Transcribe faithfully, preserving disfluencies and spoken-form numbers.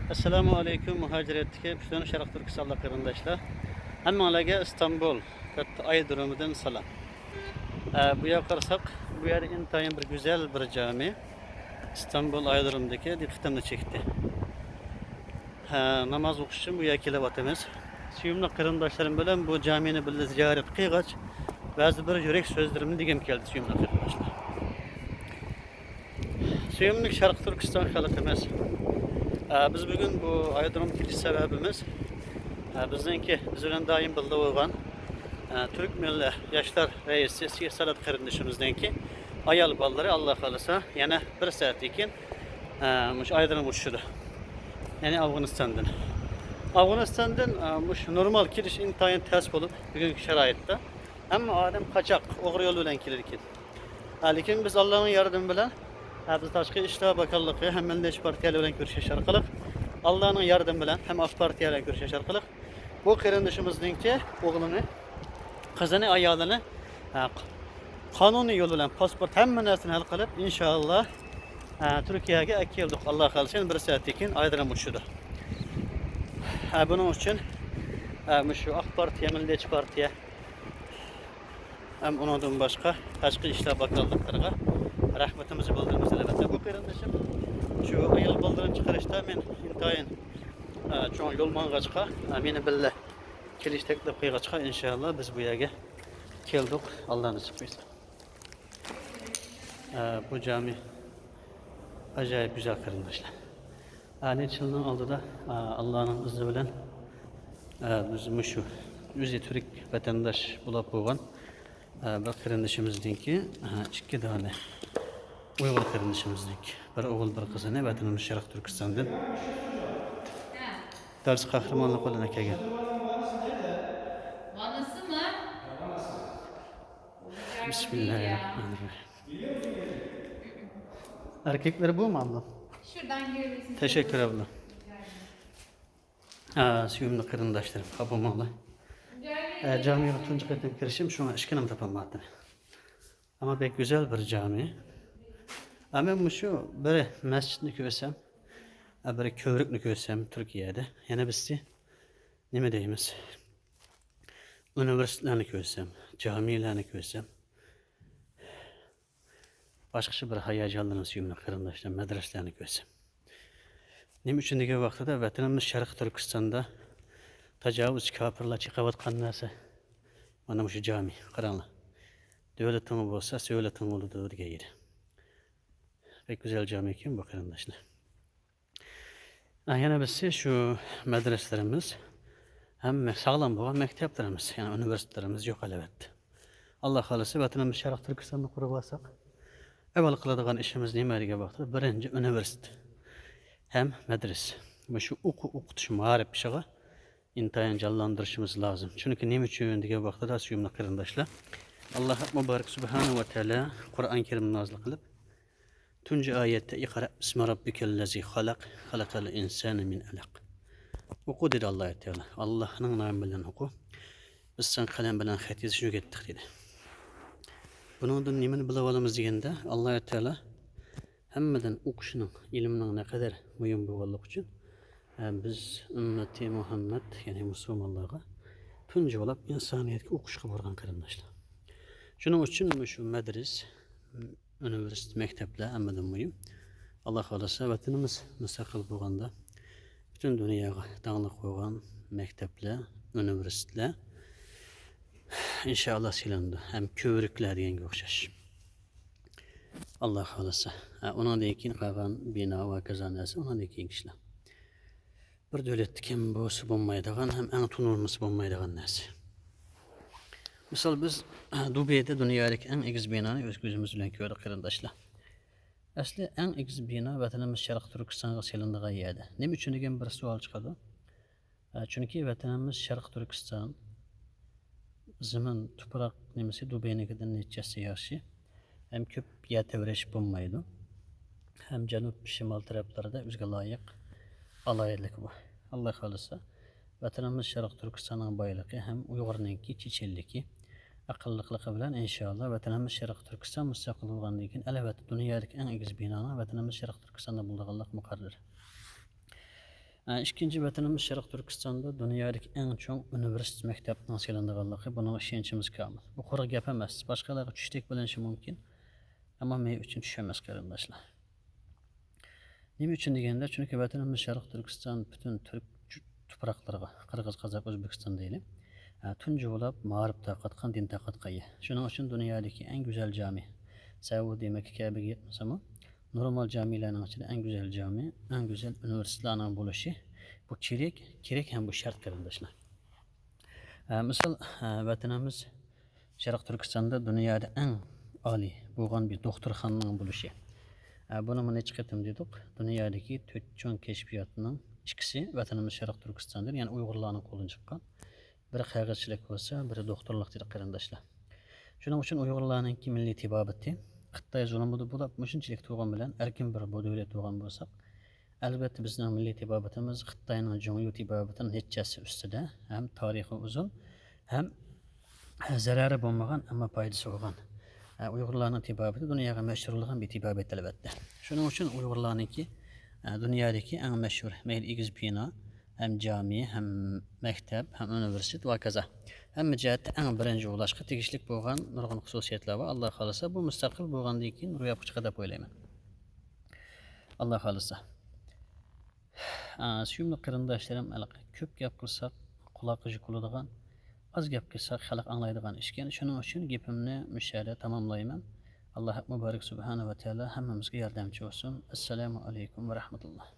ئەسسالامۇ ئەلەيكۇم، مۇھاجىرەتتىكى پۈتۈن شەرقىي تۈركىستانلىق قېرىنداشلار. ھەممىڭلارگە ئىستانبۇل كاتتا ئايرودرومىدىن سالام. ئە، بۇ يەرگە قارىساق، بۇ يەردە ئىنتايىن بىر گۈزەل بىر جامى. ئىستانبۇل ئايرودرومىدىكى دىققىتىمنى چەكتى. ھە، ناماز ئوقۇش ئۈچۈن بۇ يەرگە كېلىۋاتىمىز. سۆيۈملۈك قېرىنداشلىرىم بىلەن بۇ جامىنى بىللە زىيارەت قىلغاچ، بەزى بىر يۈرەك سۆزلىرىمنى دېگۈم كەلدى، سۆيۈملۈك قېرىنداشلار. سۆيۈملۈك شەرقىي تۈركىستان خەلقىمىز، ئە، بىز بۈگۈن بۇ ئايرودرومغا كېلىش سەۋەبىمىز، ئە، بىزنىڭكى، بىز بىلەن دائىم بىللە بولغان، ئە، تۈرك مىللەت ياشلار رەئىسى سېيىت سادات قېرىندىشىمىزنىڭكى ئايال بالىلىرى، ئاللا خالىسا، يەنە بىر سائەتتىن كېيىن، ئە، مۇشۇ ئايرودرومغا چۈشىدۇ. يەنى ئافغانىستاندىن. ئافغانىستاندىن، ئە، مۇشۇ نورمال كېلىش ئىنتايىن تەس بولۇپ، بۈگۈنكى شارائىتتا ھەممە ئادەم قاچاق، ئوغرى يول بىلەن كېلىدىكەن. ھە، لېكىن بىز ئاللانىڭ ياردىمى بىلەن، ھە، بىز تاشقى ئىشلار باكانلىقى ھەم مىللەتچى پارتىيەلەر بىلەن كۆرۈشۈش ئارقىلىق، ئاللانىڭ ياردىمى بىلەن ھەم ئاق پارتىيە بىلەن كۆرۈشۈش ئارقىلىق بۇ قېرىندىشىمىزنىڭكى ئوغلىنى، قىزىنى، ئايالىنى، ھە، قانۇنىي يول بىلەن پاسپورت، ھەممە نەرسىنى ھەل قىلىپ، ئىنشائاللا، ھە، تۈركىيەگە ئەكەلدۇق. ئاللا خالىسا، بىر سائەتتىن كېيىن ئايرودرومغا چۈشىدۇ. ھە، بۇنىڭ ئۈچۈن، ھە، مۇشۇ ئاق پارتىيە، مىللەتچى پارتىيە، ھەم ئۇنىڭدىن باشقا تاشقى ئىشلار باكانلىقلىرىغا رەھمىتىمىزنى بىلدۈرىمىز، ئەلۋەتتە. بۇ قېرىندىشىم شۇ ئايال بالىلىرىنى چىقىرىشتا مەن ئىنتايىن، ئە، چوڭ يول ماڭغاچقا، ئە، مېنى بىللە كېلىش تەكلىپ قىلغاچقا، ئىنشائاللا، بىز بۇ يەرگە كەلدۇق، ئاللا نېسىپ قىلسا. ئە، بۇ جامى ئاجايىپ گۈزەل، قېرىنداشلار. ئە، نەچچە يىلنىڭ ئالدىدا، ئە، ئاللانىڭ ئىزنى بىلەن، ئە، بىز مۇشۇ ئۆزى تۈرك ۋەتەنداش بولۇپ بولغان، ئە، بىر قېرىندىشىمىزنىڭكى، ئە، ئىككى دانە ئۇيغۇر قېرىندىشىمىزنىڭكى بىر ئوغۇل، بىر قىزىنى ۋەتىنىمىز شەرقىي تۈركىستاندىن دارچە قەھرىمانلىق بىلەن ئەكەلگەن. Vanası mı? بسم الله الرحمن الرحيم. Erkekleri bu mu abla? Şuradan girebilirsin. Teşekkür abla. Aa, sevimli karındaşlarım, ablamla. Ee, camiye tuncu katım kirişim, şuna ışkınım tapamadım. Ama pek güzel bir cami. Ama şu bir mescitni görsem, ha, bir kövrüknü görsem Türkiye'de, yana birisi, ne mi deymiz? Universitetlerni görsem, camilerni görsem, باشقىچە بىر ھاياجانلىنىمىز، سۆيۈملۈك قېرىنداشلار، مەدرىسىلەرنى كۆرسەم. نېمە ئۈچۈن دېگەن ۋاقتىدا، ۋەتىنىمىز شەرقىي تۈركىستاندا تاجاۋۇزچى كاپىرلار چېقىۋاتقان نەرسە، مانا مۇشۇ جامى، قاراڭلار. دۆلىتىڭ بولسا، سۆلىتىڭ بولىدۇ، دېگەن ئىدى. بەك گۈزەل جامىكەن بۇ، قېرىنداشلار. ھە، يەنە بىرسى شۇ مەدرىسىلىرىمىز ھەم ساغلام بولغان مەكتەپلىرىمىز، يەنى ئۇنىۋېرسىتېتلىرىمىز يوق، ئەلۋەتتە. ئاللا خالىسا، ۋەتىنىمىز شەرقىي تۈركىستاننى قۇرۇپ ئالساق، ئەۋۋەل قىلىدىغان ئىشىمىز نېمە دېگەن ۋاقىتتا، بىرىنچى ئۇنىۋېرسىتېت ھەم مەدرىسە. مۇشۇ ئوقۇ-، ئوقۇتۇش، مائارىپ ئىشىغا ئىنتايىن جانلاندۇرۇشىمىز لازىم. چۈنكى نېمە ئۈچۈن دېگەن ۋاقتىدا، سۆيۈملۈك قېرىنداشلار، ئاللا مۇبارەك سۇبھانەھۇ ۋە تائالا قۇرئان كەرىمنى نازىل قىلىپ، تۇنجى ئايەتتە، «ئىقرا بىسمى رەببىكەللەزى خەلەق، خەلەقەل ئىنسانە مىن ئەلەق.» ئوقۇ، دېدى ئاللا تائالا. ئاللانىڭ نامى بىلەن ئوقۇ. بىز ساڭا قەلەم بىلەن خەت يېزىشنى ئۆگەتتۇق، دېدى. بۇنىڭدىن نېمىنى بىلىۋالىمىز دېگەندە، ئاللا تائالا ھەممىدىن ئوقۇشنىڭ، ئىلىمنىڭ نەقەدەر مۇھىم بولغانلىقى ئۈچۈن، ھە، بىز ئۈممىتى مۇھەممەد، يەنى مۇسۇلمانلارغا تۇنجى بولۇپ ئىنسانىيەتكە ئوقۇشقا بۇيرۇغان، قېرىنداشلار. شۇنىڭ ئۈچۈن مۇشۇ مەدرىس، ئۇنىۋېرسىتېت، مەكتەپلەر ھەممىدىن مۇھىم. ئاللا خالىسا، ۋەتىنىمىز مۇستەقىل بولغاندا، پۈتۈن دۇنياغا داڭلىق بولغان مەكتەپلەر، ئۇنىۋېرسىتېتلەر، ئىنشائاللا، سېلىنىدۇ. ھەم كۆۋرۈكلەر دېگەنگە ئوخشاش. ئاللا خالىسا. ھە، ئۇنىڭدىن كېيىن قالغان بىنا ۋە كازا نەرسە ئۇنىڭدىن كېيىنكى ئىشلار. بىر دۆلەتتە كەم بولسا بولمايدىغان ھەم ئەڭ تونۇلمىسا بولمايدىغان نەرسە. مىسال، بىز دۇبەيدە دۇنيادىكى ئەڭ ئېگىز بىنانى ئۆز كۆزىمىز بىلەن كۆردۇق، قېرىنداشلار. ئەسلى ئەڭ ئېگىز بىنا ۋەتىنىمىز شەرقىي تۈركىستانغا سېلىنىدىغان يەردە. نېمە ئۈچۈن دېگەن بىر سوئال چىقىدۇ. ئە، چۈنكى ۋەتىنىمىز شەرقىي تۈركىستان، زېمىن، تۇپراق نېمىسى دۇبەينىڭكىدىن نەچچە ھەسسە ياخشى. ھەم كۆپ يەر تەۋرەش بولمايدۇ. ھەم جەنۇب، شىمال تەرەپلەردە ئۆزىگە لايىق ئالاھىدىلىكى بار. ئاللا خالىسا، ۋەتىنىمىز شەرقىي تۈركىستاننىڭ بايلىقى ھەم ئۇيغۇرنىڭكى چېچەنلىكى، ئەقىللىقلىقى بىلەن، ئىنشائاللا، ۋەتىنىمىز شەرقىي تۈركىستان مۇستەقىل بولغاندىن كېيىن، ئەلۋەتتە، دۇنيادىكى ئەڭ ئېگىز بىنانىڭ ۋەتىنىمىز شەرقىي تۈركىستاندا بولىدىغانلىقى مۇقەررەر. ئىككىنچى، ۋەتىنىمىز شەرقىي تۈركىستاندا دۇنيادىكى ئەڭ چوڭ ئۇنىۋېرسىتېت مەكتەپنىڭ سېلىنىدىغانلىقى، بۇنىڭغا ئىشەنچىمىز كامىل. بۇ قۇرۇق گەپ ئەمەس، باشقىلارغا چۈشتەك بىلىنىشى مۇمكىن، ئەمما مېنىڭ ئۈچۈن چۈش ئەمەس، قېرىنداشلار. نېمە ئۈچۈن دېگەندە، چۈنكى ۋەتىنىمىز شەرقىي تۈركىستان پۈتۈن تۈرك تۇپراقلىرىغا، قىرغىز، قازاق، ئۆزبېكىستان دەيلى، تۇنجى بولۇپ مائارىپ تارقاتقان، دىن تارقاتقان يەر. شۇنىڭ ئۈچۈن دۇنيادىكى ئەڭ گۈزەل جامى، سەئۇدى، مەككە، كەبىگە يەتمىسىمۇ، نورمال جامىلەرنىڭ ئىچىدە ئەڭ گۈزەل جامى، ئەڭ گۈزەل ئۇنىۋېرسىتېتلارنىڭ بولۇشى، بۇ كېرەك، كېرەك ھەم بۇ شەرت، قېرىنداشلار. ئە، مىسال، ئە، ۋەتىنىمىز شەرقىي تۈركىستاندا دۇنيادا ئەڭ ئالىي بولغان بىر دوختۇرخانىنىڭ بولۇشى. ئە، بۇنى نەچچە قېتىم دېدۇق. دۇنيادىكى تۆت چوڭ كەشپىياتنىڭ ئىككىسى ۋەتىنىمىز شەرقىي تۈركىستاندىن، يەنى ئۇيغۇرلارنىڭ قولىدىن چىققان. بىرى قەغەزچىلىك بولسا، بىرى دوختۇرلۇق دېدى، قېرىنداشلار. شۇنىڭ ئۈچۈن ئۇيغۇرلارنىڭكى مىللىي تېبابىتى خىتاي زۇلۇمىدا بولاپ، مۇشۇنچىلىك تۇرغان بىلەن، ئەركىن بىر بۇ دۆلەت تۇرغان بولساق، ئەلۋەتتە، بىزنىڭ مىللىي تېبابىتىمىز خىتاينىڭ جۇڭيۇ تېبابىتىنىڭ نەچچە ھەسسە ئۈستىدە، ھەم تارىخى ئۇزۇن، ھەم زەرەرى بولمىغان، ئەمما پايدىسى بولغان. ئە، ئۇيغۇرلارنىڭ تېبابىتى دۇنياغا مەشھۇر بولغان بىر تېبابەت، ئەلۋەتتە. شۇنىڭ ئۈچۈن ئۇيغۇرلارنىڭكى، ئە، دۇنيادىكى ئەڭ مەشھۇر، مەيلى ئېگىز بىنا، ھەم جامى، ھەم مەكتەپ، ھەم ئۇنىۋېرسىتېت ۋە ھاكازا. ھەممە جەھەتتە ئەڭ بىرىنچى بولۇشقا تېگىشلىك بولغان نۇرغۇن خۇسۇسىيەتلەر بار. ئاللا خالىسا، بۇ مۇستەقىل بولغاندىن كېيىن روياپقا چىقار دەپ ئويلايمەن. ئاللا خالىسا. ئا، سۆيۈملۈك قېرىنداشلىرىم، ھېلىقى كۆپ گەپ قىلساق، قۇلاققا يۇق بولىدىغان، ئاز گەپ قىلساق، خەلق ئاڭلايدىغان ئىشكەن. شۇنىڭ ئۈچۈن گېپىمنى مۇشۇ يەردە تاماملايمەن. ئاللا ھەق مۇبارەك سۇبھانە ۋە تائالا ھەممىمىزگە ياردەمچى بولسۇن. ئەسسالامۇ ئەلەيكۇم ۋە رەھمەتۇللا.